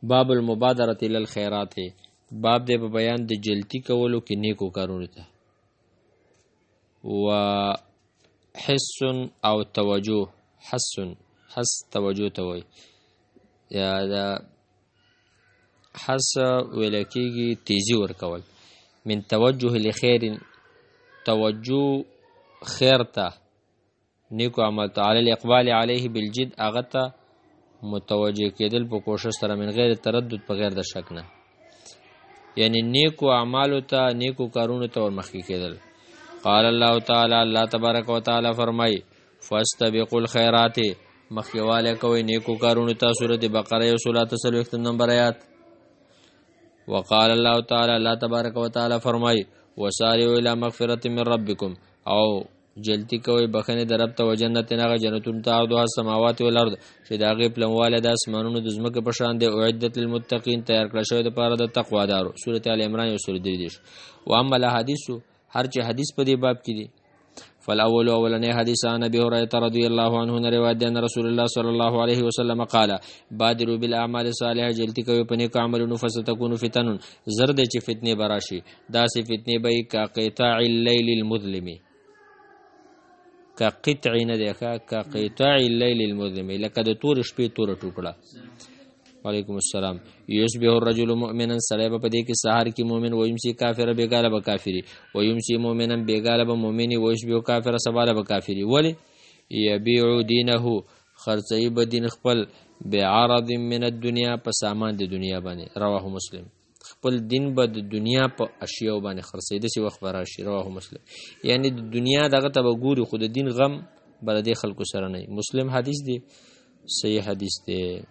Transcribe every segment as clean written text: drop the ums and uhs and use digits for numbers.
باب المبادره الى الخيرات، باب دی په بیان د جلتی کولو کې نیکو کارونو ته. و حس او توجه، حس حس توجه ته وایي، یا دا حس ویل کېږي تیزی ورکول. من توجه لخير، توجه خیر ته، نیکو عمل ته، علی الاقبال علیه بالجد، هغه ته متوجه کېدل په کوشش سره، من غیر تردد، په غیر د شک نه، یعنی نیکو اعمالو ته، نیکو کارونو ته ورمخکې کېدل. قال الله تعالی، الله تبارک وتعالی فرمای، فاستبقوا الخيرات، مخکېوالی کوئ نیکو کارونو ته. سورة بقره 143 نمبر آیات. وقال الله تعالی، الله تبارک وتعالی فرمای، وسارعوا الى مغفرة من ربکم، او جلتی کوئ بخښنې د رب ته، وجنت، هغه جنتونو ته، عرضها السماوات والارض، چې د هغې پلنوالی د اسمانونو د ځمکې په شان دی، اعدت للمتقین، تیار کړی شوی دپاره د تقوادارو. سورة آل عمران 133. واما الاحادیث، هر چې حدیث په دې باب کې دي، فالاول، اولنې حدیث، عن ابي هريره رضی الله عنه نه روایت دی، ان رسول الله صلی الله علیه وسلم قال بادروا بالاعمال الصالحه، جلتی کوي په نیکو عملونو، فستكون فتن، زر دی چې فتنې به راشي، داسې فتنې به وي کقطاع الليل المظلم، کقطع نه دی ښه، کقطاع الليل المظلم، لکه د تورې شپې توره ټوکړه. وعلیکم السلام. یصبح الرجل مؤمنا، سړی به په دې کې سهار کې مؤمن، ویمسی کافر، بیګاله به کافری، ویمسی مؤمنا، بیګاله به مؤمنی، ویصبح کافر، سباله به کافری. ولی؟ یبیع دینه، خرڅوي به دین خپل، بعرض من الدنیا، په سامان د دنیا باندې. رواه مسلم. خپل دین به د دنیا په اشیاو باندې خرڅوي، داسې وخت به راشي. رواه مسلم. یعنی د دنیا دغه ته به ګوري، خو د دین غم به د دې خلکو سره نه. مسلم حدیث دی، صحیح حدیث دی.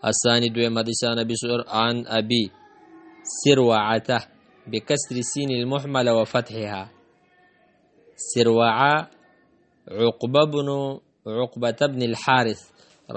الثاني، دویم حدیث، عن ابي سر عن ابي سروعته بكسر سين المحمله وفتحها، سروعه عقبه بن عقبة بن الحارث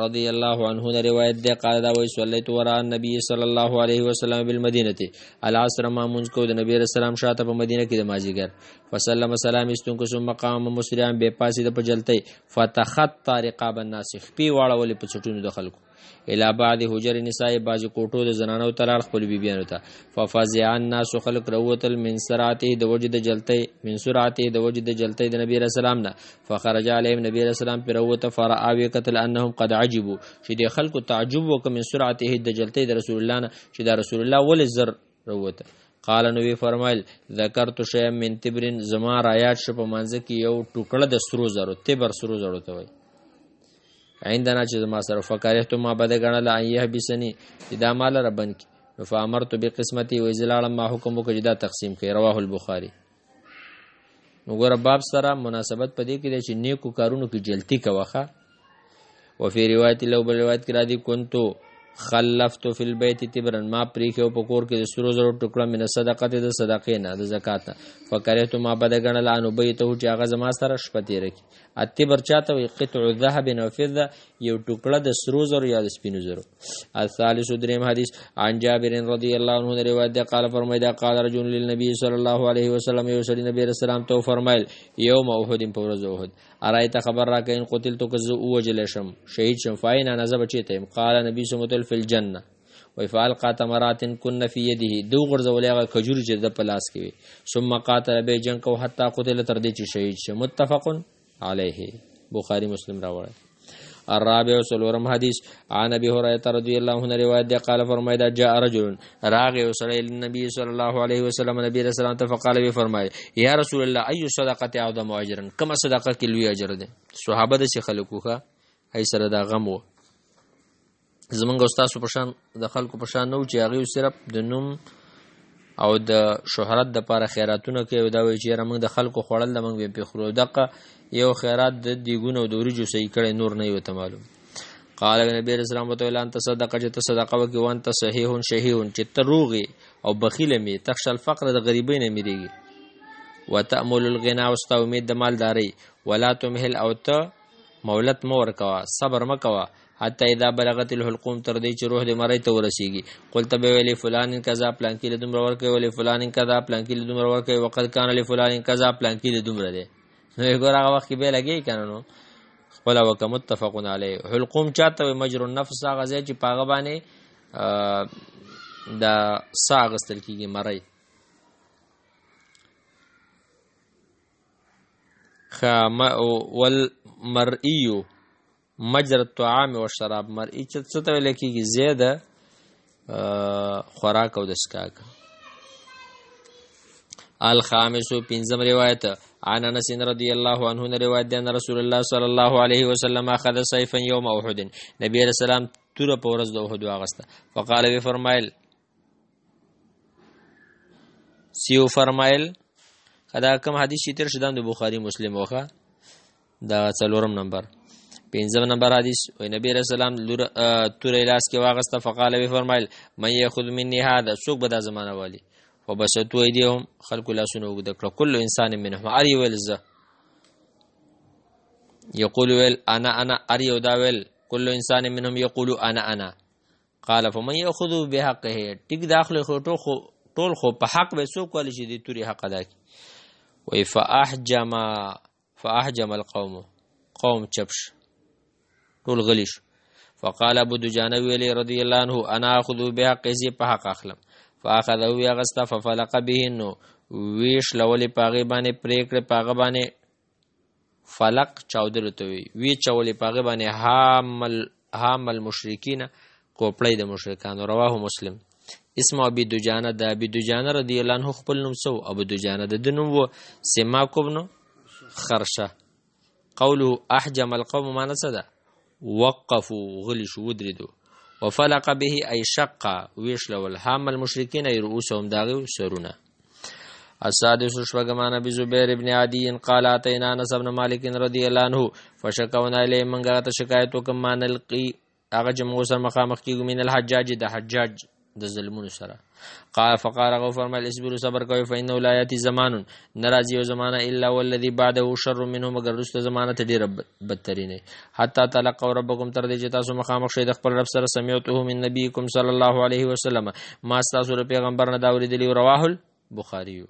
رضی الله عنه نه روایت دی، قال، دا وایي، صلیت وراء النبي صلی الله علیه وسلم بالمدینه العصر، ما مونځ کو د نبی رسول الله شاته په مدینه کې د مازیګر. فسلم، سلام استونکو، ثم قام مسرعا، بې پاسې د په جلتۍ، فتخطى رقاب الناس، خپې واړولې په څټونو د خلکو، الى بعض حجر نساء، بعض کوټو د زنانو ته لاړ، خپل بیبیانو ته. ففزع الناس، خلق راوتل، من سرعته، د وجه د جلتۍ، من سرعته، د وجه د جلتۍ د نبی رسول الله نه. فخرج عليهم، نبی رسول الله پر وته، فرآ، قتل، انهم قد عجبوا، چې د خلکو تعجب وکړ، من سرعته، د جلتۍ د رسول الله نه، چې د رسول الله ولې زر راوته. قال، نو وی فرمایل، ذکرت شیئا من تبر، زما رایات شو په منځ کې یو ټوکړه د سرو زرو، تبر سرو زرو ته وای، عندنا، چې زما سره، فکرهت، ما بد غنل، ان يحبسني، چې دا مال ربن کی، فامرت بقسمتي، و زلاړم، ما حکم وکړ چې دا تقسیم کړي. رواه البخاري. نو ګوره، باب سره مناسبت پدې کې دی چې نیکو کارونو کې جلتی کوخه. وفي روایت له، بل روایت کې راځي، كنت خلفت في البيت تبرا، ما پریخو په کور کې د سرو زرو ټوکړه، من صدقه، د صدقې نه، د زکات نه، فکرهت، ما بد غنل، ان بیته، چې هغه زما سره شپه تیره کی. التبر چاته وي؟ قطع ذهب او فضه، یو ټوکړه د سرو زرو یا د سپینو زرو. الثالث، دریم حدیث، عن جابر رضی الله عنه روایت ده، قال، فرمایي، قال رجل للنبي صلی الله علیه وسلم، یو سړي نبی رسول الله ته فرمایل، یوم احد، په ورځ احد، ارایت، خبر راکې، ان قتلت، که زه ووجل شم، شهید شم، فاین انا، زه به چیرته یم؟ قال نبی صلی الله علیه وسلم فی الجنه. وی فالقى تمرات كن في يده، دو غرزولې هغه کجوري چې د په لاس کې وي. ثم قاتل، به جنگ کو، حتی قتل، تر دې چې شهید شي. متفق علیه، بخاری مسلم راوړی. الرابع، څلورم حدیث، عن ابي هريره رضی الله عنه روایت دی، قال، فرمایي، جاء رجل، راغی وسړی، النبي صلی الله علیه وسلم، نبی رسول الله ته، فقال، وی فرمایي، یا رسول الله، اي صدقه اعظم اجرا، کما صدقه کې لوی اجر ده؟ صحابه د خلکو ښه ای سره دا غم وو، زمونږ استاد په شان د خلکو په شان نو چې هغه صرف د نوم او د شهرت د پاره خیراتونه کوي. دا وایي چې یاره، موږ د خلکو خوړل د موږ به خورو، دقه یو خیرات د دیګونو د وریجو صحیح کړي، نور نه یو ته معلوم. قال نبی رسول الله تعالی انت صدقه، چې ته صدقه وکي، وانت صحیح شحیح، چې ته روغي او بخیل می، تخشى الفقر، د غریبۍ نه میریږي، وتأمل الغنا، او ستا امید د مالداري، ولا تمهل، او ته مولت مو ورکوا، صبر مکوا، حتی اذا بلغت الحلقوم، تر دې چې روح دې مرۍ ته ورسیږي، قلت به ویلې، فلان کذا، پلان کې له دومره ورکوي، ولې فلان کذا، پلان کې له دومره ورکوي، وقد کان لفلان کذا، پلان کې له دومره دی. نو ګور، هغه وخت کې به لګي کنه. نو خپل وکه. متفق علیه. حلقوم چاته وي؟ مجر النفس، هغه ځای چې په هغه باندې د ساه اخیستل کېږي، مرۍ. والمرئي مجرى الطعام والشراب، مرئی چې څه ته ویل کېږي؟ ځای د خوراک او د څښاک. الخامس، پنځم روایت، عن انس رضی الله عنه روایت دی، ان رسول الله صلی الله علیه وسلم اخذ سیفا یوم احد، نبی علیہ السلام توره په ورځ د احد واغسته. فقال، وی فرمایل، سیو فرمایل. دا کوم حدیث چې تیر شدم د بخاری مسلم وخه، دا څلورم نمبر. پنځم نمبر حدیث وی نبی رسول الله توره لاس کې واغسته. فقال، وی فرمایل، من یاخذ مني هذا، څوک به دا زمانه والی؟ وبسطوا ايديهم، خلق لاسونه اوږده کړه. كل انسان منهم، هر یو ویل زه، یقول ویل انا انا، هر یو دا ویل، كل انسان منهم یقول انا انا. قال فمن یاخذ بحقه، ټیک داخله خو ټول خو په حق به څوک والی چې د توري حق ادا کړي؟ وی فاحجم القوم، قوم چپ شو، ټول غلی شو. فقال ابو دجانه ویلی رضی الله عنه انا اخذ بحقه، زه په حق اخلم. فاخذه، ویغسته. ففلق به، نو ویش لولې په هغې باندې، پرېکړې په هغه باندې. فلق چاودلو ته وي. وی چولې په هغې باندې هام المشرکین، کوپړۍ د مشرکانو. رواه مسلم. اسم ابي دجانه، د ابي دجانه رضی الله عنه خپل نوم څه و؟ ابو دجانه د ده نوم و سماک بن خرشه. قوله احجم القوم معنی څه ده؟ وقفوا، غلي شو، ودرېدو. وفلق به ای شق، ویشلول. هام المشرکین ای رؤوسهم، د هغوی سرونه. السادس، شپږم، عن ابي زبير ابن عدي قال اتينا انس بن مالك رضي الله عنه فشكونا اليه، من ته شکایت وکم، ما نلقي، هغه چې موږ سره مخامخ کیږو، من الحجاج، د حجاج د ظلمونو سره. قال فقال، غو فرمایل، اصبروا، صبر کوي، فانه لا ياتي زمان، ناراضي یو زمانہ، الا والذي بعده شر منه، مگر رسته زمانہ ته ډیره بدترینه، حتى تلقوا ربكم، تر دې چې تاسو مخامخ شئ د خپل رب سره. سمعته من نبيكم صلى الله عليه وسلم، ما تاسو له پیغمبر نه دا اوریدلی. رواه البخاري.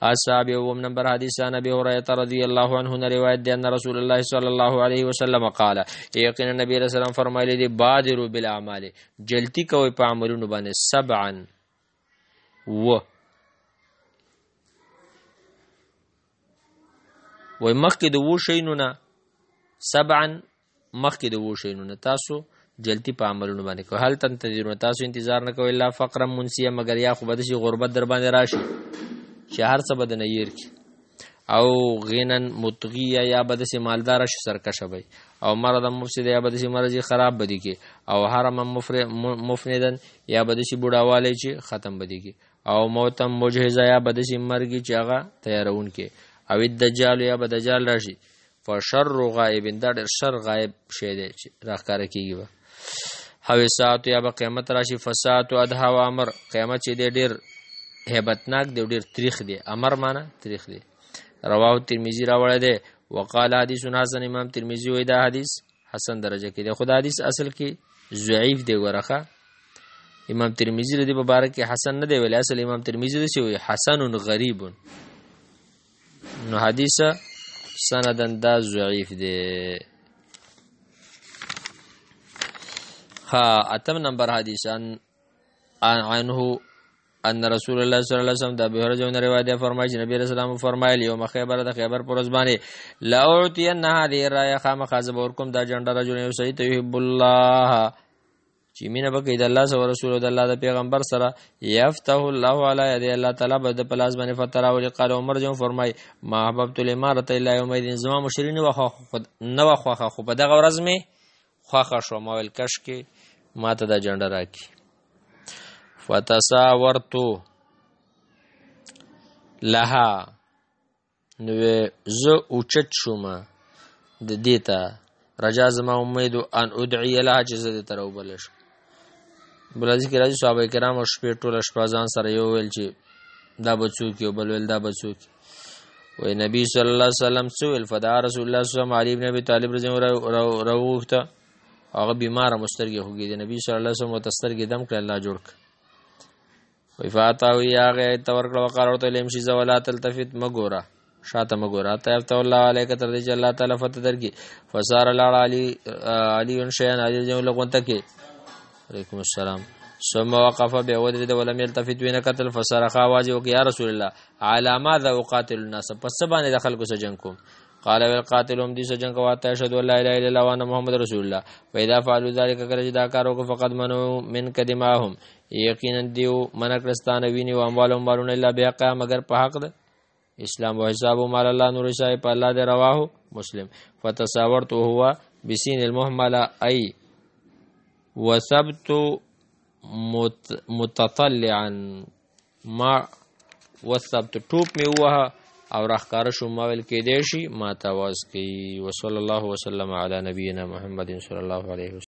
السابع، اووم نمبر حدیث، عن ابي هريره رضی الله عنه روایت دی، ان رسول الله صلی الله علیه وسلم قال، یقینا نبی رسول الله فرمایلی دی، بادروا بالاعمال، جلتی کوي په عملونو باندې، سبعا، و وای مخکې د وو شینو نه، سبعا، مخکې د وو شینو نه تاسو جلتی په عملونو باندې کوئ. هل تنتظرون، تاسو انتظار نه کوئ، الا فقرا منسیا، مګر یا خو به داسې غربت در باندې راشي چې هر څه به د نه هېر کړي، او غنا مطغیه، یا به داسې مالدار شي سرکشه به، او مرضا مفسده، یا به داسې مرض خراب به دي کې، او هرما مفندا، یا به داسې بوډاوالی چې ختم به دي کې، او موتا مجهزه، یا به داسې مرګ چې هغه تیارونکی، او الدجال، یا به دجال راشي. فشر غائب، دا ډېر شر غائب شی دی چې راښکاره کېږي به. او ساعت، یا به قیامت راشي. فساعت ادها و امر، قیامت چې دی ډېر هیبتناک دی، ډېر تریخ دی. امر معنی تریخ دی. رواه ترمذی، راوړی دی. وقال حدیث حسن، امام ترمذی وایي دا حدیث حسن درجه کې دی، خو دا حدیث اصل کې ضعیف دی. ورخه امام ترمذی د دې په باره کې حسن نه دی ویلی. اصل امام ترمذی داسې وایي حسن غریب، نو حدیث سندا دا ضعیف دی. ها، اتم نمبر حدیث، عنه ان رسول الله صلی الله علیه وسلم، د ابي هريره روایت دی، فرمایي چې نبی رسول الله فرمایلی یوم خیبر، د خیبر پر ورځ باندې، لاعطین هذه الرايه، خامخا زه به ورکوم دا جنډه، رجل، یو سړي ته، يحب الله، چې مینه به کوي د الله سره، رسول، د الله د پیغمبر سره، یفتح الله علی یدی، الله تعالی به د پلاس باندې فتح راولي. قال عمر جن فرمای ما احببت الاماره الا یومئذ، زما مشري نه وه خوښه، خو په دغه ورځ مې خوښه شوه، ما ویل کش کې ما ته دا جنډه راکړي. فتساورتو لها، نو زه اوچت شوم د دې ته، رجا زما امید، ان ادعی لها، چې زه دې ته راوبلل شم. بل حدیث کې راځي صحابه کرامو شپې ټوله شپه ځان سره یو ویل چې دا به څوک یو، بل ویل دا به څوک وی. نبی صلی الله علیه وسلم څه ویل؟ فدعا رسول الله صلی الله علیه وسلم علی بن ابي طالب رضی الله راوغوښته. هغه بیماره مسترګې خوږېدې. نبی صلی الله علیه وسلم ورته سترګې دم کړې، الله جوړ کړ. وی فاتاو، هغه ته ورکړه. وقال، ورته ویل، امشي ځه، ولا تلتفت، مه ګوره. شاته مګور حتی یفتح الله علیک، تر دې چې الله تعالی فتح درکړي. فصار لاړ علی علی شیئا، علی جو لغونته کې. علیکم السلام. ثم وقف، به ودرید، ولم يلتفت، وینه قتل. فصرخ، आवाज وکړ، یا رسول الله على ماذا اقاتل الناس؟ پس باندې د خلکو سره جنگ کوم؟ قال ول قاتلهم، دي سره جنگ کوه، اشهد ان لا اله الا الله وان محمد رسول الله. فاذا فعلوا ذلك، کله چې دا کار وکړ، فقد منعوا منك دماهم، یقینا دیو منع کړستانه ویني، او اموالهم، مالونه، الا بحق، مگر په حق ده اسلام، و حساب مال الله، نور حساب په الله دی. رواه مسلم. فتصورت هو بسين المهمله اي وثبت متطلعا، ما وثبت، ټوپ می وه او راخکار شو، ما ویل کې دی شي ما ته واز کوي. وصلی الله وسلم علی نبینا محمد صلی الله علیه وسلم.